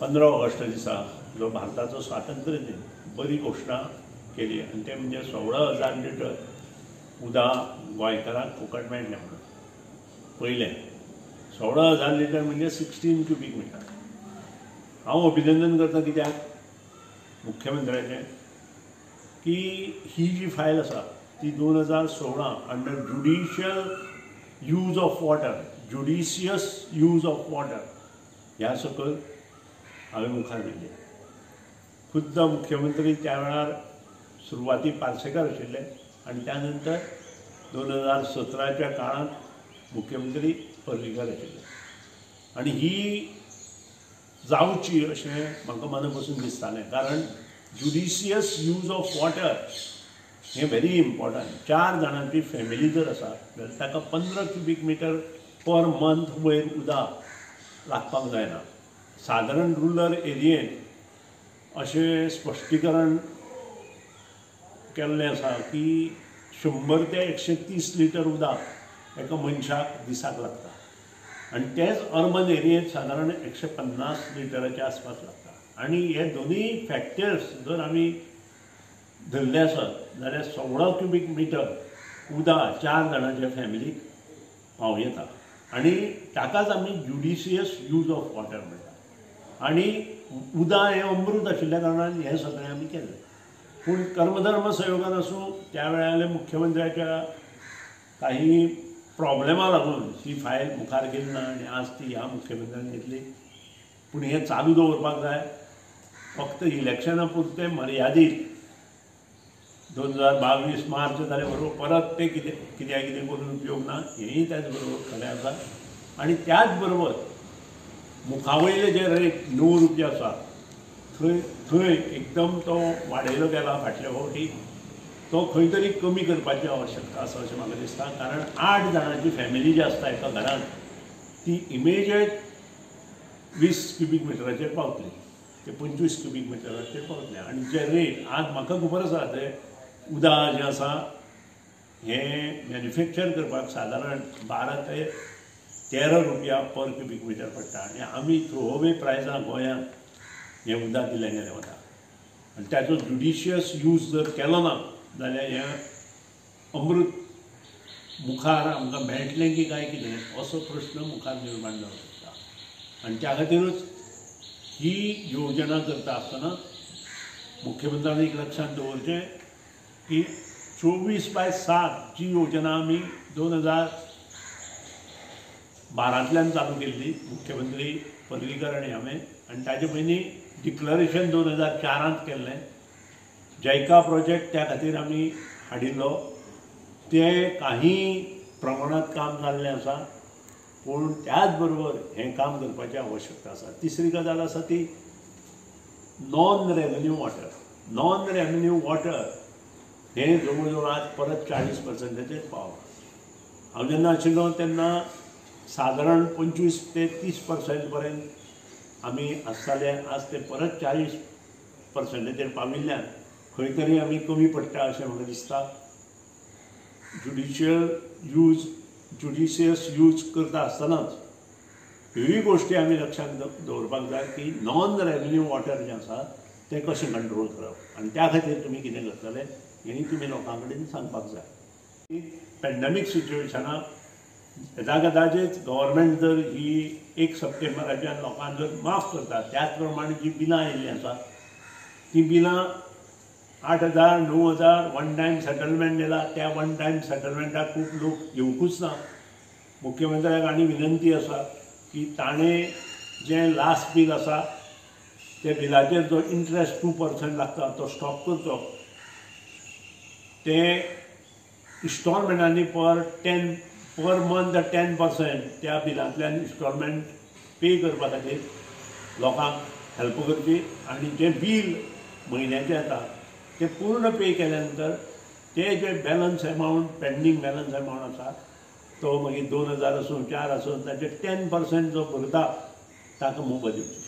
15 August दिसा जो भारताचो स्वातंत्र्य दिन बरी घोशणा केली आनी ते म्हणजे 16,000 लिटर उदक गोंयकारांक फुकट मेळटलें म्हणून. पयलें 16,000 लिटर म्हणजे 16 क्युबीक मिटर. हांव अभिनंदन करता कित्याक मुख्यमंत्र्याचें की ही जी फायल आसा ती 2016 under judicial use of water, judicious use of water ह्या सकयल हांवें मुखार व्हेली. खुद्द मुख्यमंत्री त्या वेळार सुरवाती पार्सेकर आशिल्ले आनी त्या नंतर 2017च्या काळांत मुख्यमंत्री पर्रीकर आशिल्ले. आनी ही जावची अशें म्हाका मना पसून दिसतालें, कारण ज्युडिशियस यूज ऑफ वॉटर हें व्हेरी इम्पॉर्टंट. 4 जाणांची फॅमिली जर आसा जाल्यार ताका 15 क्युबीक मिटर पर मंथ वयर उदक लागपाक जायना. सादारण रुरल एरियेंत अशें स्पश्टीकरण केल्लें आसा की 100 ते 130 लिटर उदक एका मनशाक दिसाक लागता आनी तेंच अर्बन एरियेंत सादारण 150 लिटराच्या आसपास लागता. आनी हे दोनूय फॅक्टर्स जर आमी धरले आसत जाल्यार 16 क्युबीक मिटर उदक 4 जाणांच्या फॅमिलीक पावं येता आनी ताकाच आमी ज्युडिशियस यूज ऑफ वॉटर म्हणटा. आनी उदक हें अमृत आशिल्ल्या कारणान हें सगळें आमी केल्लें. पूण कर्मधर्म संयोगान आसूं त्या वेळार मुख्यमंत्र्याच्या काही प्रॉब्लेमा लागून ही फायल मुखार गेली ना आनी आज ती ह्या मुख्यमंत्र्यान घेतली. पूण हें चालू दवरपाक जाय. फक्त इलेक्शना पुरतें मर्यादीत 2022 मार्च जाले बरोबर परत ते कितें कित्याक कितें करून उपयोग ना, हेंय त्याच बरोबर खरें आसा. आनी त्याच बरोबर मुखा वयले जे रेट 9 रुपया आसा थंय थंय एकदम तो वाडयलो गेला फाटल्या फावटी, तो खंय तरी कमी करपाची आवश्यकता आसा अशें म्हाका दिसता. कारण 8 जाणांची फॅमिली जी आसता एका घरांत ती इमिजिएट 20 क्युबीक मिटराचेर पावतली, ते 25 क्युबीक मिटराचेर पावतले. आनी जे रेट आज म्हाका खबर आसा ते उदक जें आसा हें मॅन्युफॅक्चर करपाक सादारण 12 ते 13 रुपया पर क्युबीक मिटर पडटा आनी आमी थ्रो अवे प्रायजां गोंयांत हें उदक दिलें गेलें वता. आनी ताचो ज्युडिशियस यूज जर केलो ना जाल्यार हें अमृत मुखार आमकां मेळटलें की काय कितें असो प्रश्न मुखार निर्माण जावंक शकता. आनी त्या खातीरूच ही योजना करता आसतना मुख्यमंत्र्यान एक लक्षांत दवरचें की 24/7 जी योजना आमी 2012 चालू केल्ली मुख्यमंत्री पर्रीकर आनी हांवें, आनी ताजे पयलीं डिक्लरेशन 2004 केल्लें. जैका प्रोजेक्ट त्या खातीर आमी हाडिल्लो, तें काही प्रमाणांत काम जाल्लें आसा, पूण त्याच बरोबर हें काम करपाची आवश्यकता आसा. तिसरी गजाल आसा ती non revenue water. Non revenue water हें जवळ जवळ आज परत 40%चेर पावलां. हांव जेन्ना आशिल्लो तेन्ना सादारण 25 ते 30% पर्यंत आमी आसताले, आज ते परत 40%चेर पाविल्ल्यान खंय तरी आमी कमी पडटा अशें म्हाका दिसता. ज्युडिशियस यूज करता आसतनाच ह्योय गोश्टी आमी लक्षांत दवरपाक जाय की नॉन रेवेन्यू वॉटर जें आसा तें कशें कंट्रोल करप आनी त्या खातीर तुमी कितें करतले हेंय तुमी लोकां कडेन सांगपाक जाय. पॅन्डेमीक सिच्युएशनाक यदा कदाचीत गव्हर्मेंट जर ही 1 सप्टेंबराच्यान लोकांक जर माफ करता, त्याच प्रमाणे जी बिलां आयिल्लीं आसा तीं बिलां 8,000 9,000 वन टायम सेटलमेंट दिला, त्या वन टायम सेटलमेंटाक खूब लोक येवकूच ना. मुख्यमंत्र्याक आनी विनंती आसा की ताणें जें लास्ट बील आसा त्या बिलाचेर जो इंट्रस्ट 2% लागता तो स्टॉप करचो. ते इन्स्टॉलमेंटांनी पर मंथ 10% त्या बिलांतल्यान इन्स्टॉलमेंट पे करपा खातीर लोकांक हेल्प करची आनी जें बील म्हयन्याचें येता तें पूर्ण पे केल्या नंतर ते जे balance amount, pending balance amount आसा तो मागीर 2,000 आसूं 4 आसूं ताचे 10% जो भरता ताका मोबत दिवची.